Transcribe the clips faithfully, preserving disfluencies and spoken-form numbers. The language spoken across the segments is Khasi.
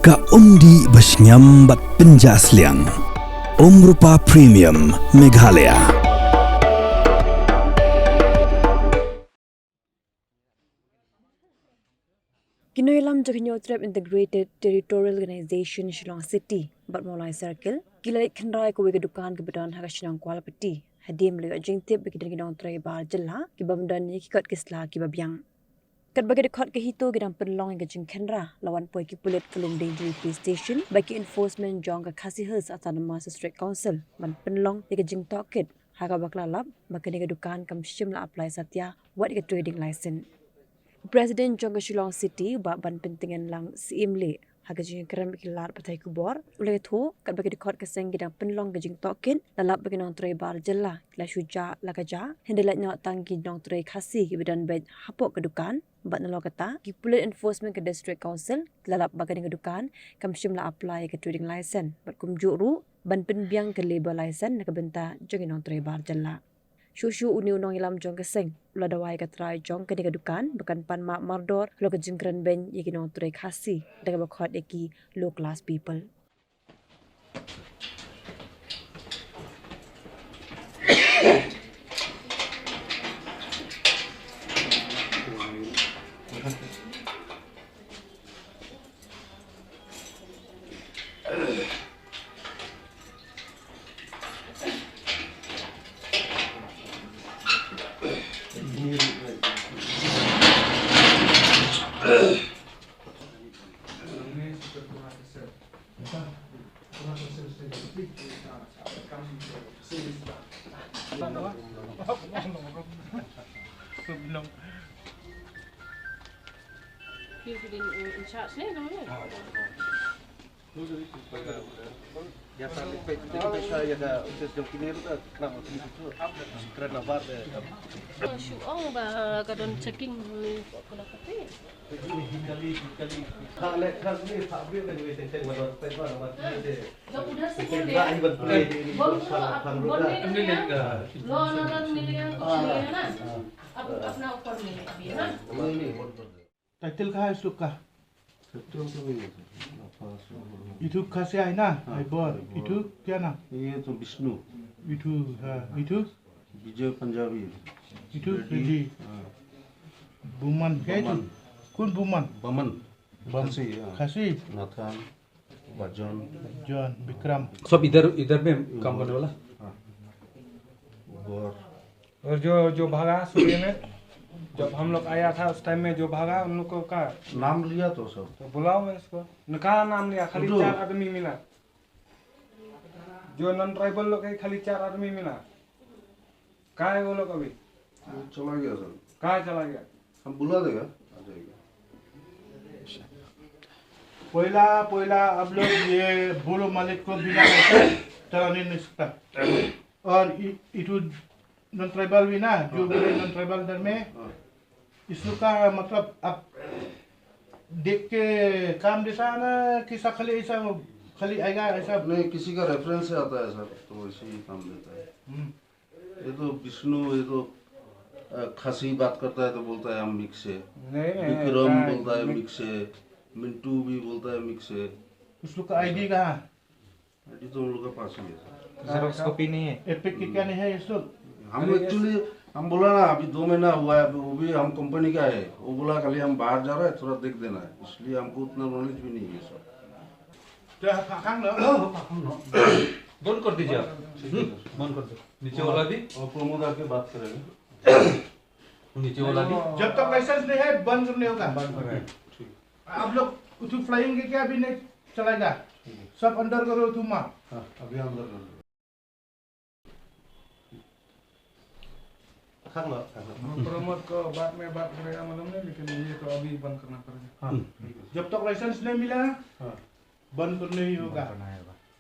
Ka umdih ba shngiam bad pynjah sliang. Umrupa Premium Meghalaya. Ki nongïalam jong ka Hynñiewtrep Integrated Territorial Organization Shillong City bad Mawlai Circle ki la leit khynra ïa kawei ka dukan kaba don ha ka shnong Kwalpati hadien ba la ïoh jingtip ba ki don ki nongtrei bar jylla ki bym don ïa ki kot ki sla kiba biang. Katba ki dkhot ka HITO ki dang pynlong ïa ka jingkhynra, la wan poi ki pulit ka Lumding Police Station bad ki enforcement jong ka Khasi Hills Autonomous District Council ban pynlong ïa ka jingtohkit, ha kaba ki la lap ba kane ka dukan kam shym la apply satia wat ïa ka trading license. U President jong ka Shillong City, Bah Banpyntngen Syiem, ha ka jingïakren bad ki lad pathai khubor, u la ïathuh katba ki dkhot ka seng ki dang pynlong ka jingtohkit, la lap ba ki nongtrei bar jylla ki la shu jah la ka jah, hynrei lait noh tang ki nongtrei Khasi kiba don beit hapoh ka dukan. Bad nalor kata, ki pulit enforcement ka District Council ki la lap ba kane ka dukan kam shym la apply ïa ka trading license bad kumjuh ruh ban pynbiang ka labour license na ka bynta jong ki nongtrei bar jylla. Shuh shuh, une u nongïalam jong ka seng u la dawa ïa ka trai jong kane ka dukan ba kan pan map mardor halor ka jingkren beiñ ïa ki nongtrei Khasi da kaba khot ïa ki low class people. He's been in, in charge, ne? Shu ong ba ka don checking ni ko na kati. Title kya hai iska? Itu Khasi hai na? Hai Bor. Itu kya naam? ये तो विष्णु। Itu, ha, itu? विजय पंजाबी। Itu Reddy। Reddy। हाँ। Buman kya itu? बमन। कौन बुमन? बमन। बम-, Khasi, हाँ। Khasi। नाथन, बजन। बजन, विक्रम। सब इधर, इधर में काम करने वाला? हाँ। बौर। और जो, जो भागा सुबह में, जब हम लोग आया था उस टाइम में जो भागा, उन लोग को का? नाम लिया तो सब। तो बुलाओ मैं इसको। न, कहाँ नाम लिया? खाली उठो। चार आदमी मिला। जो नॉन ट्राइबल लोग है, खाली चार आदमी मिला। कहाँ है वो लोग अभी? वो चला गया सर। कहाँ चला गया? हम बुला देगा, आ जाएगा। पहला, पहला आप लोग ये बोलो मालिक को बिना ऐसे चलाने नहीं सकता। और इ-, इटू नॉन ट्राइबल भी ना, जो भी नॉन ट्राइबल धर्म है, हाँ। इस लोग का मतलब आप देख के काम देता है ना, किसा खाली ऐसा, खाली आएगा ऐसा? नहीं, किसी का रेफरेंस से आता है सर, तो वैसे ही काम देता है। हम्म। ये तो विष्णु, ये तो, अ, खासी बात करता है तो बोलता है हम मिक्स है। नहीं, नहीं, विक्रम बोलता है मिक्स है, मिंटू भी बोलता है मिक्स है। उस लोग का आईडी कहाँ? आईडी तो उन लोग के पास ही है सर। जेरोक्स कॉपी नहीं है? एपिक के क्या नहीं है इस लोग? हम एक्चुअली, हम बोला ना, अभी दो महीना हुआ है, वो भी हम कंपनी का है, वो बोला खाली हम बाहर जा रहे हैं, थोड़ा देख देना है, इसलिए हमको उतना नॉलेज भी नहीं है सर। तो हम, हम, हम, बंद कर दीजिए आप। हम्म, बंद कर दो। नीचे वाला भी। और प्रमोद आके बात करेगा। नीचे वाला भी। जब तक लाइसेंस नहीं है, बंद नहीं होगा। बंद कर रहे हैं। ठीक। आप लोग उठू फ्लाइंग के क्या भी नहीं चलाएगा? ठीक है। सब अंदर करो उठू माँ। हाँ, अभी अंदर कर दो। प्रमोद को बाद में बात करेगा मालूम नहीं, लेकिन ये तो अभी बंद करना पड़ेगा। हाँ। जब तक लाइसेंस नहीं मिला, हाँ। बंद तो नहीं होगा।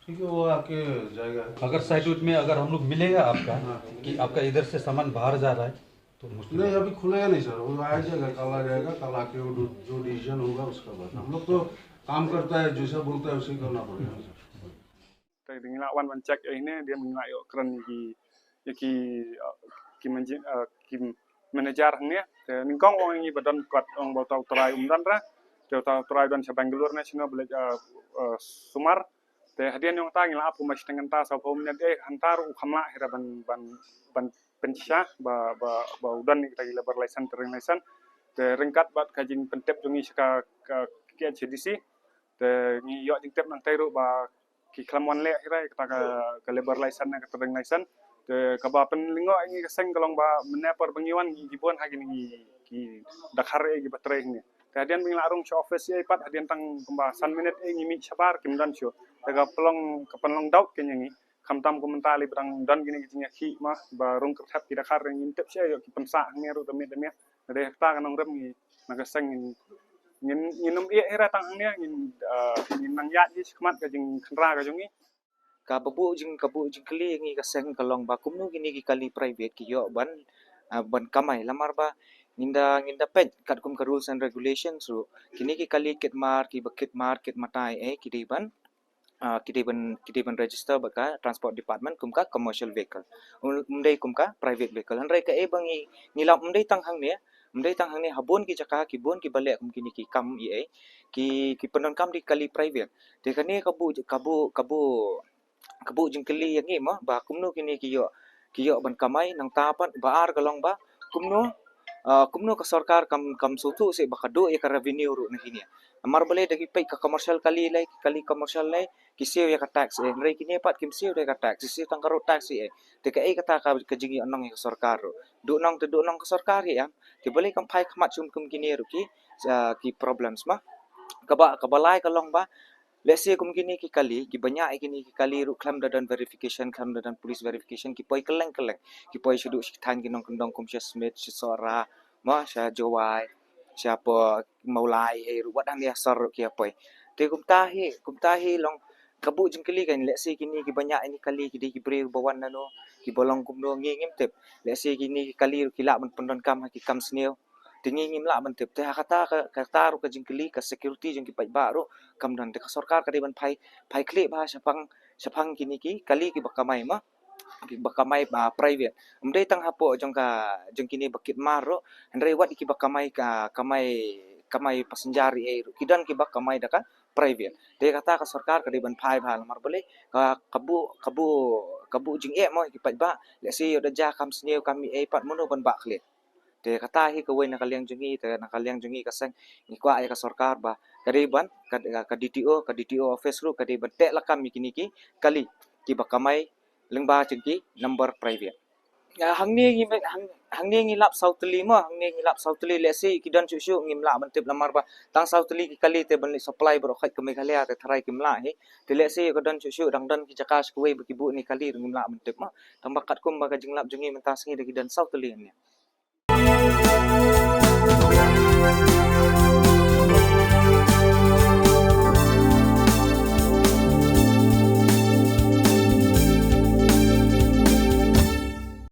ठीक है, वो आके जाएगा। अगर साइट में अगर हम लोग मिलेगा आपका, हाँ। कि आपका इधर से सामान बाहर जा रहा है, तो मुश्किल नहीं, होगा। अभी खुलेगा नहीं सर, वो आ जाएगा, कल आ जाएगा, कल आके वो जो, जो डिसीजन होगा उसका बाद। हम लोग तो काम करता है, जैसा बोलता है वैसे ही करना पड़ेगा सर। Te ngi la wan ban check ïa ine, dei ngi la ïoh kren ïa ki, ïa ki, uh, ki manji-, uh, ki manager hangne. Te nyngkong ong ïa ngi ba don kot, ong ba uta u trai um don re. te uta u trai u don sha Bangalore National, ba leit, ah, ah, sumar. Te hadien jong kata ngi la ap kumba shiteng kynta, sawphew minit, eh, hangta ruh u kham lah hi ruh ban, ban, ban pynshisha ba, ba, ba u don ïa kita ki labour license, trading license. Te ryngkat bad ka jingpyntip jong ngi sha ka, ka K H A D C, te ngi ïoh jingtip nangtai ruh ba ki khlem wan leh hi ruh ïa kata ka, ka labour license ne ka trading license. Te kaba pynlyngngoh ïa ngi ka seng ka long ba mynne por ba ngi wan ngi, ngi bun ha kine ki, ki dakhar eh kiba trei hangne. Te hadien ba ngi la rung sha office eh pat, hadien tang kumba san minit eh ngi mih shabar kim don shuh. Te ka pynlong, ka pynlong doubt kein ïa ngi. Khamtam kumta lei ba dang don kine ki jingïakhih ma, ba rung kyrthep ki dakhar, ngim tip shuh ïoh ki pynsah hangne ruh da miet da miet. Te kata ka nongrim ngi na ka seng ngin, ngin, ngin ym ïeh hi ruh tang hangne, ngin, ah, ngin nang ïaid hi shakhmat ka jingkhynra ka jong ngi. Kaba buh jing, ka buh jingkylli ïa ngi ka seng ka long ba kumno kine ki kali private ki ïoh ban, ah, ban kamai, lamar ba ngin da, ngin da peit katkum ka rules and regulations ruh, kine ki kali kit mar, kiba kit mar kit matai eh ki dei ban, ah, ki dei ban, ki dei ban register bad ka Transport Department kum ka commercial vehicle, ym, ym dei kum ka private vehicle. Hynrei kaei ba ngi, ngi lap, ym dei tang hangne, ym dei tang hangne, ha bun ki jaka, ki bun kiba leh kum kine ki kam ïa ei, ki, ki pyndonkam da ki kali private. Te kane ka buh, ka buh, ka buh, ka buh jingkylli ïa ngi mo ba kumno kine ki ïoh, ki ïoh ban kamai. Nangta pat ba ar ka long ba kumno, ah, kumno ka sorkar kam, kam sngewthuh shuh ba ka duh ïa ka revenue ruh na kine. Namar balei da ki peit ka commercial kali lei, ki kali commercial lei, ki siew ïa ka tax eh, hynrei kine pat kim siew ïa ka tax, ki siew tang ka road tax eh. Te kaei kata ka, ka jingïohnong ïa ka sorkar ruh? Duhnong te duhnong ka sorkar ïa em. Te balei kam phai khmat shuh kum kine ruh ki, ah, ki problems ma. Kaba, kaba lai ka long ba lehse kum kine ki kali, kiba ñiah ïa kine ki kali ruh khlem da don verification, khlem da don police verification, ki poi kylleng kylleng. Ki poi shaduh shi thaiñ ki nongkyndong kum sha Smit, sha Sohra, mo, sha Jowai, sha poh Mawlai eh ruh, wat hangne ha sor ruh ki ïa poi. Te kumta hi, kumta hi long ka buh jingkylli kan, lehse kine kiba ñiah ïa kine ki kali ki dei ki briew ba wan nano, kiba long kumno ngi ngim tip. Lehse kine ki kali ruh ki lah ban pyndonkam ha ki kam sniew. Te ngi ngim lah ban tip. Te ha kata ka, kata ruh ka jingkylli, ka security jong ki paidbah ruh kam don. Te ka sorkar ka dei ban phai, phai khlieh bha shaphang, shaphang kine ki kali kiba kamai ma, kiba kamai, ah, private. Ym dei tang hapoh jong ka, jong kine ba kit mar ruh, hynrei wat kiba kamai ka, kamai, kamai passenger ïa ei ruh, ki don kiba kamai da ka private. Te kata ka sorkar ka dei ban phai bha, lamar balei ka, ka buh, ka buh, ka buh jingeh mo ïa ki paidbah. Lehse ïoh da jia kam sniew kam ïa ei pat, mano ban bah khlieh? Te kata hi kawei na ka liang jong ngi, te na ka liang jong ngi ka seng ngi kwah ïa ka sorkar ba ka dei ban, ka, ka D T O, ka D T O office ruh ka dei ban teh lakam ïa kine ki kali kiba kamai lyngba jong ki number private. Ah, hangne ngi, hang, hangne ngi lap saw tylli mo, hangne ngi lap saw tylli, lehse ki don shuh shuh ngim lah ban tip, lamar ba tang saw tylli ki kali te ban leit supply baroh khoit ka Meghalaya te tharai kim lah hi. Te lehse ka don shuh shuh, dang don ki jaka sha kawei ba ki buh ne kali ruh ngim lah ban tip mo. Tang ba katkum ba ka jinglap jong ngi mynta sngi da ki don saw tylli hangne.